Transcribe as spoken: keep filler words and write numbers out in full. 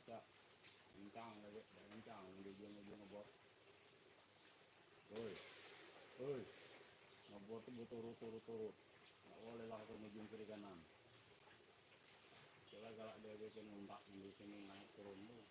Cak, kencang lagi, dak kencang, ujung-ujung ngebor. Oi, oi, ngebor tu beturut-turut-turut. Dak boleh lah ke ujung kiri kanan. Coba galak dia bikin untak di sini naik turun tu.